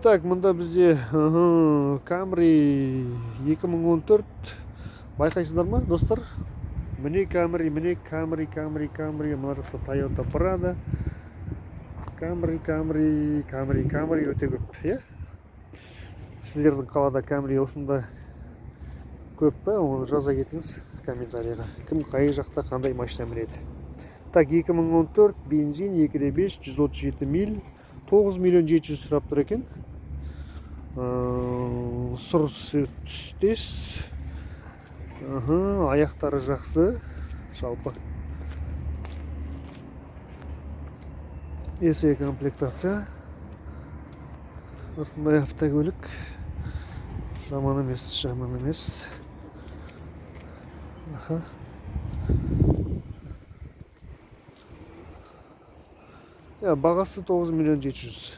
Так, мында бізде Camry 2014. Байқайсыздар ма, достар? Міне Camry, міне Camry, Camry, Camry. Мына жақта Toyota Prado. Camry, Camry, Camry, Camry өте көп, иә? Сіздердің қалада Camry осында көп пе? Оны жаза кетіңіз комментарийға. Кім қай жақта қандай машина мінеді? Так, 2014 бензин 2.5, 137 миль, 9 миллион 700 сұрап тұр екен. Сұр түстес. Аяқтары жақсы жалпы. SE комплектация. Осындай автокөлік. Жаман емес, жаман емес. Аха. Я, бағасы 9 миллион 700.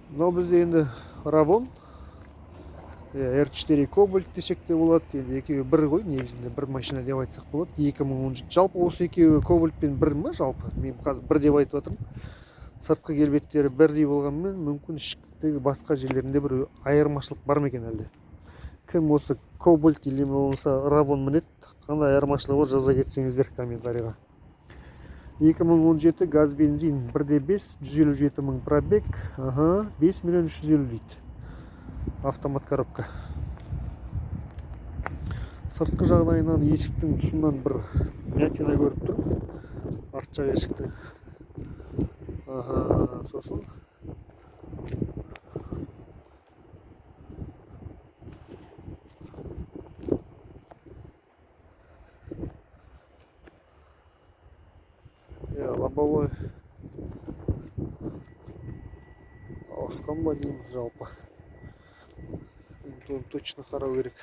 Мынау бізде енді Равон. R4 Cobalt десек те болады. Енді екеуі бір ғой, негізінде бір машина деп айтсақ болады. 2017. Жалпы осы екеуі Cobalt-пен бір ма жалпы? Мен қазір бір деп айтып жатырмын. Сыртқы келбеттері бірдей болғанымен, мүмкін іштегі басқа жерлерінде бір айырмашылық бар ма екен әлде? Кім осы Cobalt или болмаса Равон мінеді, қандай айырмашылығы бар, жаза кетсеңіздер комментарийға. 2017 газ бензин 1.5, 157 мың пробег, 5 миллион 350 дейді. Автомат коробка. Сыртқы жағдайынан есіктің тұсынан бір мятина көріп тұрмын. Арт жақ есіктің. Сосын лобовой ауысқан ба деймін жалпы. Енді оны точно қарау керек.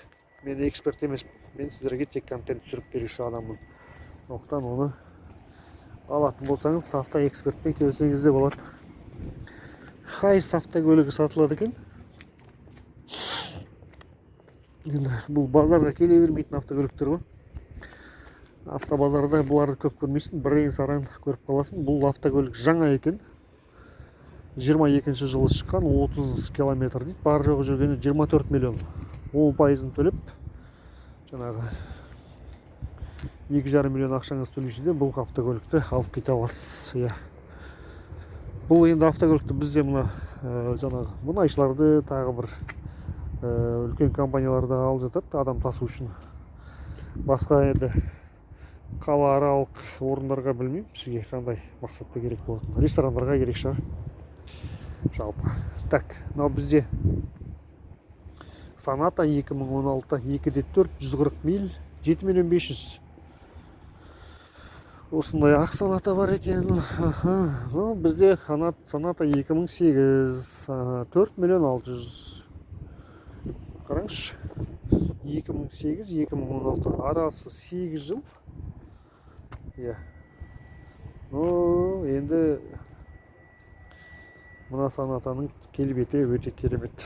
Мен эксперт емеспін. Мен сіздерге тек контент түсіріп беруші адаммын. Сондықтан оны алатын болсаңыз, автоэкспертпен келсеңіз де болады. Хайс автокөлігі сатылады екен. Енді бұл базарға келе бермейтін автокөліктер ғой. Автобазарда бұларды көп көрмейсің, бірен саран көріп қаласың. Бұл автокөлік жаңа екен. 22 жылы шыққан, 30 километр дейді. Бар жоғы жүргені 24 миллион. 10%-ын төлеп, жаңағы 2,5 миллион ақшаңыз төлейсіз де бұл автокөлікті алып кете аласыз. Иә. Бұл енді автокөлікті бізде мына жаңағы мұнайшыларды тағы бір үлкен компанияларда алып жатады адам тасу үшін. Басқа енді қалааралық орындарға білмеймін, сізге қандай мақсатта керек болатынын. Ресторандарға керек шығар жалпы. Так, мынау бізде Соната 2016, 2.4, 140 миль, 7 миллион 500. Осындай ақ Соната бар екен. Ну, бізде Соната 2008, 4 миллион 600. Қараңызшы, 2008, 2016 арасы 8 жыл. Иә. Ну, енді мына Сонатаның келбеті өте керемет.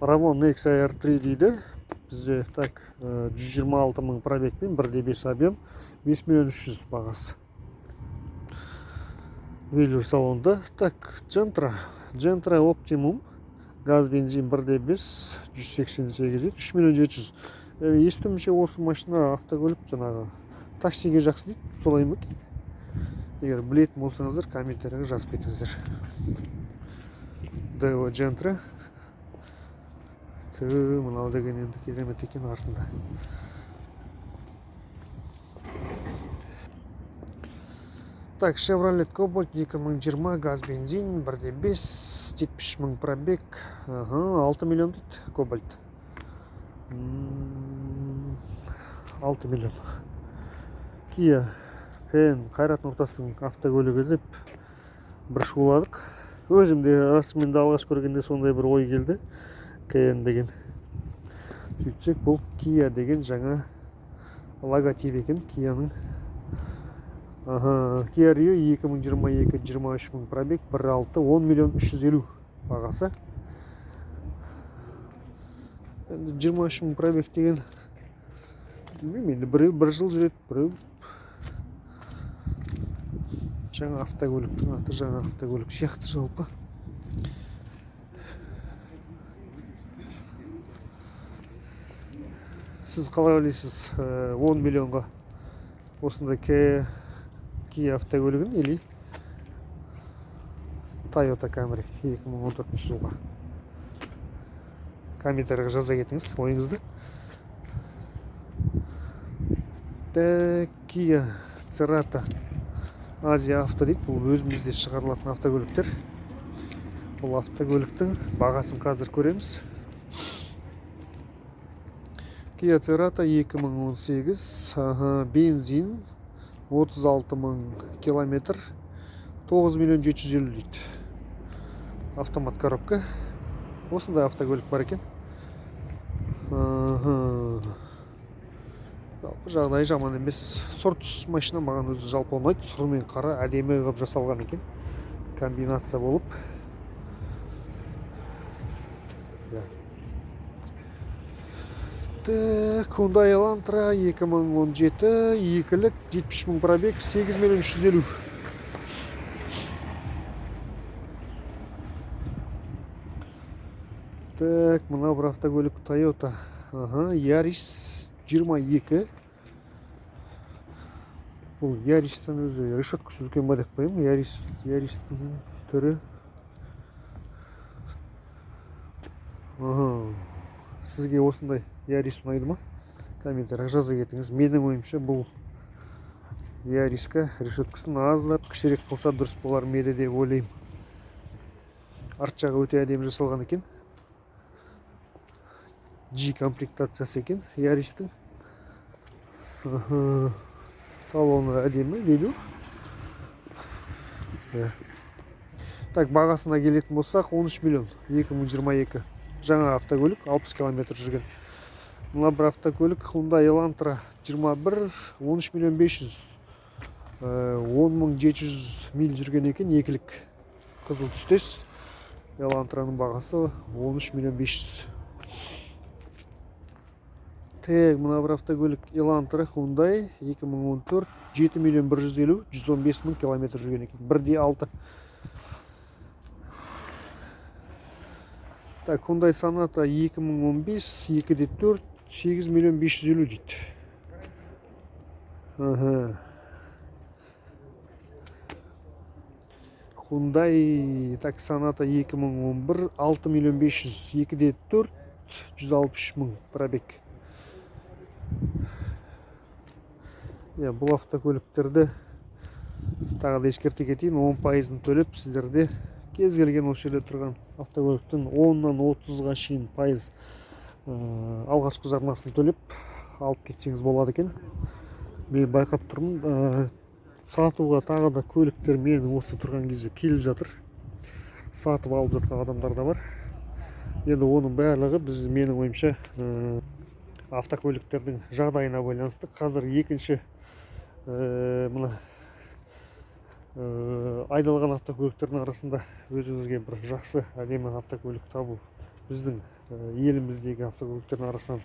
Равон Nexa R3 дейді. Бізде так, 126 мың пробегпен 1.5 объем, 5 миллион 300 бағасы. Велюр салонда. Так, Gentra, Gentra Optimum, газ бензин 1.5, 188 дейді, 3 миллион 700. Естуімше осы машина автокөлік жаңағы таксиге жақсы дейді, солай ма екен? Егер білетін болсаңыздар, комментарийға жазып кетіңіздер. Daewoo Gentra. Түү, мынау деген енді керемет екен артында. Так, Chevrolet Cobalt 2020, газ бензин 1.5, 70 мың пробег. 6 миллион дейді Cobalt. 6 миллион. Kia KN Қайрат Нұртастың автокөлігі деп бір шуладық. Өзім де расымен де алғаш көргенде сондай бір ой келді. KN деген. Сөйтсек, бұл Kia деген жаңа логотип екен Kia-ның. Kia Rio 2022, 23 мың пробег, 1.6, 10 миллион 350 бағасы. Енді 23 мың пробег деген, білмеймін енді, біреу бір жыл жүреді, біреу Жаңа автокөліктің аты жаңа автокөлік сияқты жалпы. Сіз қалай ойлайсыз, 10 миллионға осындай Kia автокөлігін или Toyota Camry 2014 жылға? Комментарийға жаза кетіңіз ойыңызды. Так, Kia Cerato Азия Авто дейді. Бұл өзімізде шығарылатын автокөліктер. Бұл автокөліктің бағасын қазір көреміз. Kia Cerato 2018, бензин, 36 мың километр, 9 миллион 750 дейді. Автомат коробка. Осындай автокөлік бар екен. Жалпы жағдайы жаман емес. Сұр түс машина маған өзі жалпы ұнайды. Сұр мен қара әдемі қылып жасалған екен. Комбинация болып. Иә. Так, Hyundai Elantra 2017, екілік, 70 мың пробег, 8 миллион 350. Так, мынау бір автокөлік Toyota. Yaris 22. Бұл Yaris'тан өзі решеткасы үлкен ба деп қоямын. Yaris'тің түрі. Сізге осындай Yaris ұнайды ма? Комментарийға жаза кетіңіз. Менің ойымша, бұл Yaris'ка решеткасын аздап кішірек қылса дұрыс болар ма еді деп ойлаймын. Арт жағы өте әдемі жасалған екен. G комплектациясы екен Yaris'тің. Салоны әдемі, велюр. Иә. Так, бағасына келетін болсақ, 13 миллион 2022. Жаңа автокөлік, 60 километр жүрген. Мына бір автокөлік Hyundai Elantra 21, 13 миллион 500. 10 мың 700 миль жүрген екен, екілік қызыл түстес. Elantra'ның бағасы 13 миллион 500. Так, мына бір автокөлік Elantra Hyundai 2014, 7 миллион 150, 115 мың километр жүрген екен. Бір де алты. Так, Hyundai Sonata 2015, 2,4, 8 миллион 550 дейді. Hyundai, так, Sonata 2011, 6 миллион 500, 2,4, 163 мың пробег. Иә, бұл автокөліктерді тағы да ескерте кетейін, он пайызын төлеп, сіздерде кез келген осы жерде тұрған автокөліктің оннан отызға шейін пайыз, алғашқы жарнасын төлеп алып кетсеңіз болады екен. Мен байқап тұрмын, сатуға тағы да көліктер мен осы тұрған кезде келіп жатыр. Сатып алып жатқан адамдар да бар. Енді оның барлығы менің ойымша, автокөліктердің жағдайына байланысты. Қазір екінші, мына, айдалған автокөліктердің арасында өзіңізге бір жақсы әдемі автокөлік табу біздің, еліміздегі автокөліктердің арасынан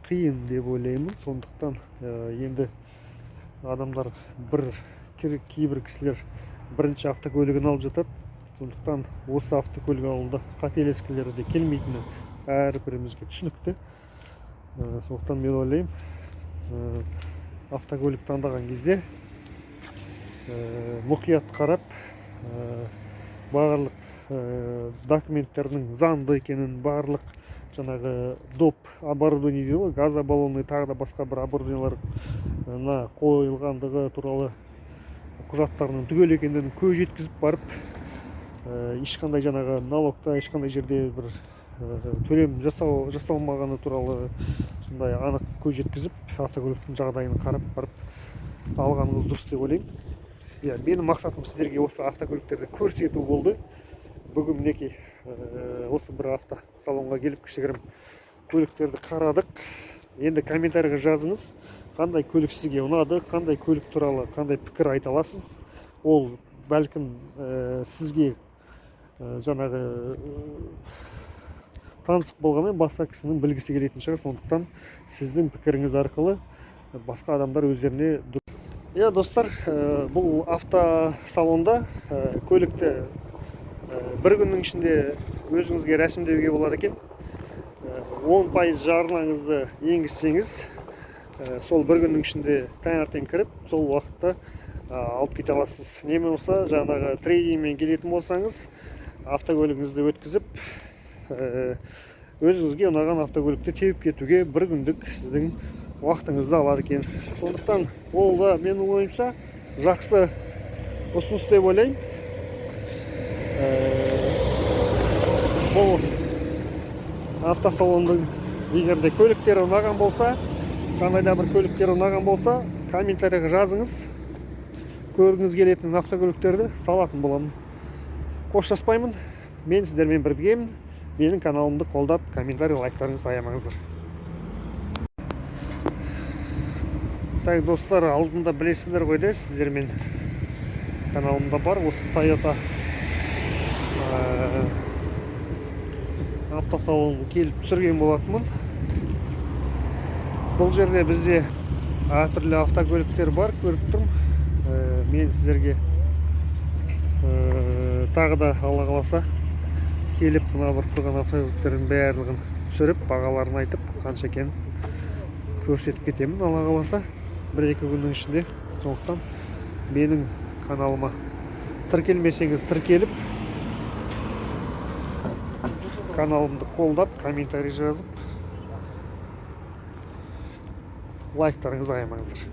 қиын деп ойлаймын. Сондықтан, енді адамдар кейбір кісілер бірінші автокөлігін алып жатады. Сондықтан осы автокөлік алуда қателескілері де келмейтіні әрбірімізге түсінікті. Сондықтан мен ойлаймын, автокөлік таңдаған кезде, мұқият қарап, барлық, документтердің заңды екенін, барлық жаңағы доп оборудование дейді ғой, газобаллонный тағы да басқа бір оборудованиеларына қойылғандығы туралы құжаттарының түгел екендігін көз жеткізіп барып, ешқандай жаңағы налогта ешқандай жерде бір, төлем жасалмағаны туралы сондай анық көз жеткізіп, автокөліктің жағдайын қарап барып алғаныңыз дұрыс деп ойлаймын. Иә, менің мақсатым сіздерге осы автокөліктерді көрсету болды. Бүгін мінекей, осы бір автосалонға келіп кішігірім көліктерді қарадық. Енді комментарийға жазыңыз, қандай көлік сізге ұнады, қандай көлік туралы қандай пікір айта аласыз. Ол бәлкім, сізге, жаңағы, таныстық болғанмен басқа кісінің білгісі келетін шығар. Сондықтан сіздің пікіріңіз арқылы басқа адамдар өздеріне Иә, достар, бұл автосалонда көлікті бір күннің ішінде өзіңізге рәсімдеуге болады екен. 10% жарнаңызды енгізсеңіз, сол бір күннің ішінде таңертең кіріп, сол уақытта алып кете аласыз. Не болмаса жаңағы трейдингмен келетін болсаңыз, автокөлігіңізді өткізіп, өзіңізге ұнаған автокөлікті теуіп кетуге бір күндік сіздің уақытыңызды алады екен. Сондықтан ол да менің ойымша жақсы ұсыныс деп ойлаймын. Бұл автосалонның егер де көліктері ұнаған болса, қандай да бір көліктер ұнаған болса, комментарийға жазыңыз. Көргіңіз келетін автокөліктерді салатын боламын. Қоштаспаймын. Мен сіздермен біргемін. Менің каналымды қолдап, комментарий, лайктарыңызды аямаңыздар. Так, достар, алдында білесіздер ғой да, сіздермен каналымда бар осы Toyota автосалонын келіп түсірген болатынмын. Бұл жерде бізде әртүрлі автокөліктер бар, көріп тұрмын. Мен сіздерге тағы да Алла қаласа келіп мына бір тұрған автокөліктердің барлығын түсіріп, бағаларын айтып, қанша екенін көрсетіп кетемін Алла қаласа бір-екі күннің ішінде. Сондықтан менің каналыма тіркелмесеңіз тіркеліп, каналымды қолдап, комментарий жазып, лайктарыңызды аямаңыздар.